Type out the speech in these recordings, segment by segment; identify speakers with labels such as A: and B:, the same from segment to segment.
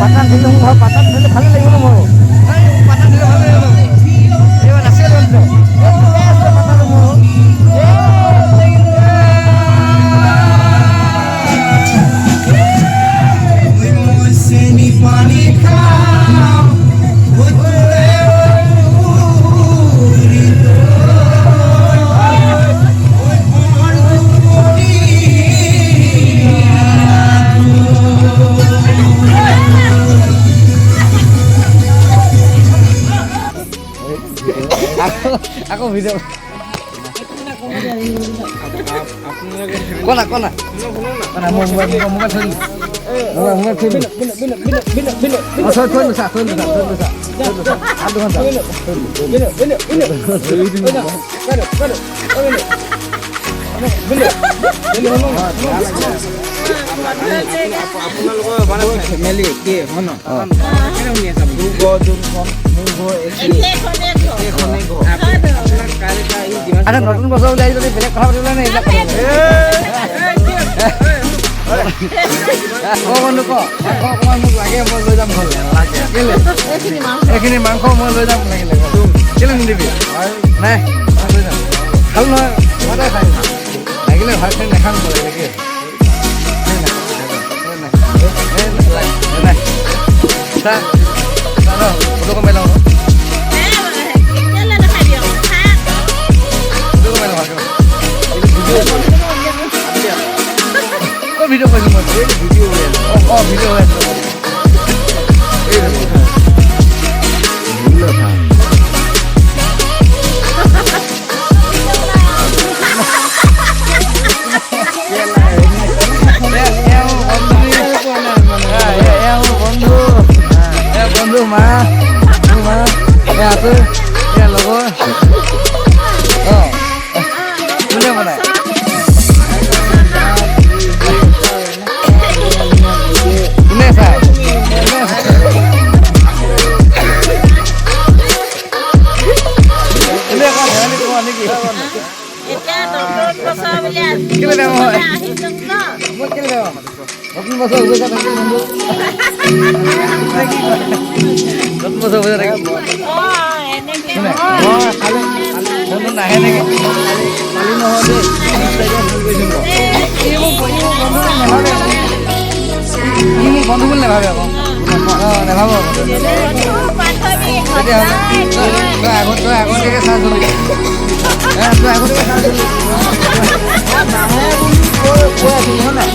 A: পাতা দিলে মোৰ পাতা দিলে ভালে লাগিব ন মোৰ। পাতা দিলে ভালে লাগিব। এইবাৰ নাছিল। পাতাটো মোৰ।
B: পানী খাওঁ।
A: আকৌ ভিডিঅ' কনা কনা কনা, মোবাইল মোবাইল থৈ দিলোঁ, মোবাইল থৈ দিলোঁ, থৈ থৈ দিলোঁ, থৈ দিলোঁ, থৈ দিলোঁ, থৈ দিলোঁ, হাত দুখন থৈ দিলোঁ।
C: আপোনালোকৰ মানে ফেমিলি একে হয় ন? মোৰ ঘৰ যোনখন, মোৰ ঘৰ একেখনেই ঘৰ।
A: আচ্ছা, নতুন বছৰ ওলাই যদি বেলেগ কথা পাতিবলৈ নে এইবিলাক কথা? ক বন্ধু, ক মাংস অকণমান মোক লাগে, মই লৈ যাম ঘৰলৈ। কেলে এইখিনি মাংস মই লৈ যাম লাগিলে? কেলে নিদিবি? নাই, মই লৈ যাম। খালো নহয়, সদায় খাই লাগিলে ভাত খাই নাখাম মই লাগিলে। নাই, ফটো কমাই লওঁ, ফটো কমাই লওঁ ভালকৈ। ক'ত ভিডিঅ' কৰিছোঁ মই? ভিডিঅ' হৈ আছে। অঁ, ভিডিঅ' হৈ আছে। এই বন্ধু, বন্ধু, মা, মা, এয়া আছো, এয়া লগৰ। অঁ, কোনে বনায়? কোনে চায়? কোনে কোৱা? ধেমালি কোৱা নেকি? কেলে ডাঙৰ হয় মই? কেলে ডাঙৰ? নতুন বছৰ শুভেচ্ছা থাকিল বন্ধু। নতুন বছৰ শুভেচ্ছা থাকিল। বন্ধু নাহে নেকি?
C: কালি নহয় দেই, ফোন কৰিছোঁ মই।
A: ই মোক বন্ধু বুলি নাভাবে, ই মোক বন্ধু বুলি নাভাবে আকৌ। অঁ, নাভাবো আকৌ। তেতিয়াহ'লে তই আগত, তই আগতীয়াকৈ চাৰ্জ হ'লি, তই আগতীয়াকৈ চাৰ্জ হ'লি।
C: নাহে বুলি কৈ কৈ আছিলোঁ, হয় নাই?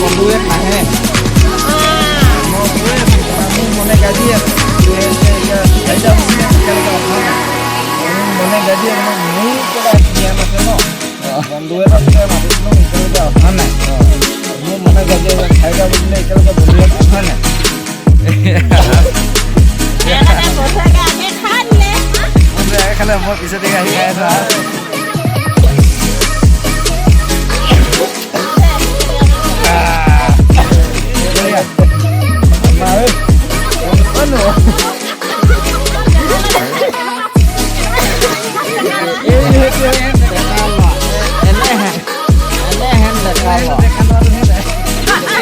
C: বন্ধু ইয়াত নাহে, মই কৈ আছোঁ। মোৰ মনে গাজি আছে, চাৰিটা বজিলে, এতিয়ালৈকে অহা নাই। মোৰ মনে গাজি আছে। মোৰ কিবা জ্ঞান আছে ন? বন্ধু এটা মাতিছিলোঁ, এতিয়ালৈকে অহা নাই। মোৰ মনে গাজি আছে, 4টা বজিলে, এতিয়ালৈকে বন্ধু ইয়াত অহা নাই।
A: খালে, মই পিছতে আহি খাই আছোঁ।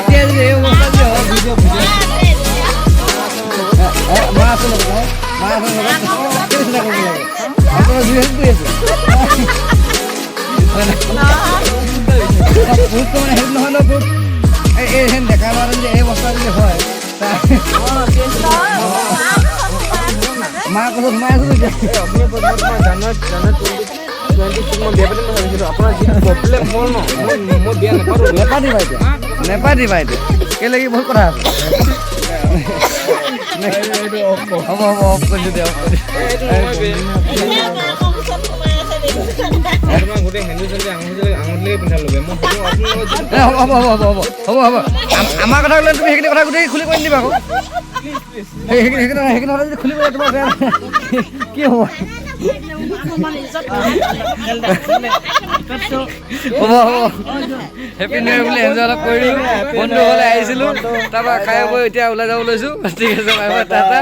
A: এতিয়া যদি এই অৱস্থা যদি হয়, ভিডিঅ' ভিডিঅ' মা আছে লগত, মা আছে লগত, কেলে চিন্তা কৰিব লাগে? আপোনাৰ জুই কৰি আছো পুৰুষটো মানে সেইটো নহয় ন? পুৰুষ এই হেন ডেকা ল'ৰাটো যদি এই অৱস্থা যদি হয়, মা কৈছে সোমাই আছো।
C: জানুৱাৰী 2022 মই বিয়া পাতিম ভাবিছিলোঁ। আপোনাৰ যিটো প্ৰব্লেম হ'ল ন, মই বিয়া নাপাতো।
A: নেপাতিবা এতিয়া, নেপাতিবা এতিয়া। কেলে? কি বহুত কথা আছে। হ'ব হ'ব, অফ কৰিছোঁ দে, অফ কৰি। হ'ব হ'ব হ'ব হ'ব হ'ব হ'ব। আমাৰ কথা ক'লে তুমি সেইখিনি কথা গোটেই খুলি কৈ নিদিবা আকৌ। সেইখিনি সেইখিনি সেইখিনি কথা যদি খুলি কৈ তোমাৰ বেয়া কি হ'ব? হ'ব হ'ব। হেপী নিউ ইয়েৰ বুলি এনজয় অলপ কৰিলোঁ, বন্ধু ঘৰলৈ আহিছিলোঁ, তাৰপৰা খাই বৈ এতিয়া ওলাই যাব লৈছোঁ। ঠিক আছে, বাই বাই, টাটা।